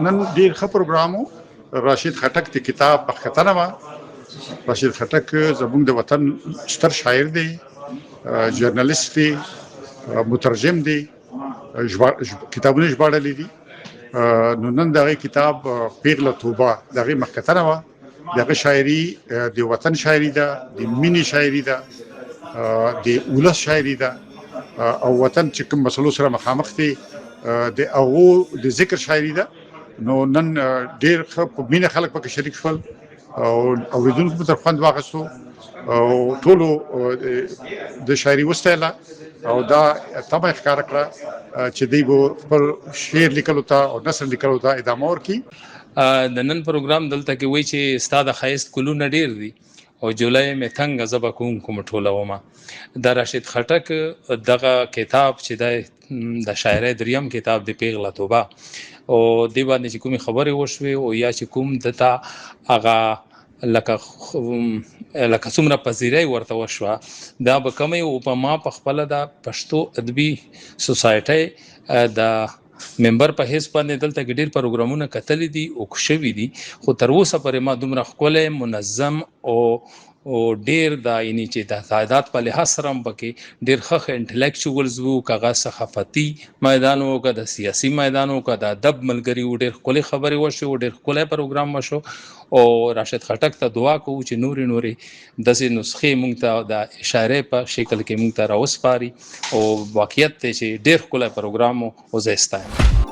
نن ډیر ښه پروګرام و. راشد خټک د کتاب مخکتنه وه. راشد خټک زموږ د وطن ستر شاعر دی، جرنالیست دی، مترجم دی، کتابونه ژباړلي دي. نو نن دغه کتاب پیغله توبه دغه مخکتنه وه. دغه شاعري د وطن شاعري ده، د مینې شاعري ده، د ولس شاعري ده او وطن چې کوم مسلو سره مخامخ دی د هغو د ذکر شاعري ده. نو نن ډیر ښه په مینه خلک پکې شریک شول او اوریدونکو به تر خوند واخیستو او ټولو د شاعري وستایله او دا تمه یې ښکاره کړه چې دوی به خپل شعر لیکلو ته او نثر لیکلو ته ادامه ورکړي. د نن پروګرام دلته کې وایي چې ستا د ښایست ګلونه ډیر دي او جولای مې تنګه زه به کوم کوم ټولومه. د راشد خټک دغه کتاب چې دی د شاعرۍ دریم کتاب دی پیغله توبه، او دی باندې چې کومې خبرې وشوې او یا چې کوم دته هغه لکه لکه څومره پذیرای ورته وشوه دا به کمې او په ما په خپله د پښتو ادبي سوسایټۍ د ممبر په حیث باندې دلته کې ډیر پروګرامونه کتلي دي او شوي دي، خو تر اوسه پورې ما دومره ښکلی، منظم او ډیر دا یعنی چې د تعداد په لحاظ سره هم پکې ډیر ښه ښه انټلیکچوالز وو، که هغه صحافتي میدان وو، که د سیاسي میدان وو، که د ادب ملګري وو، ډیر ښکلې خبرې وشوې او ډیر ښکلی پروګرام وشو. او راشد خټک ته دعا کوو چې نورې نورې داسې نسخې مونږ ته د اشارې په شکل کې مونږ ته راوسپاري. او واقعیت دی چې ډیر ښکلی پروګرام و او زه یې ستایم.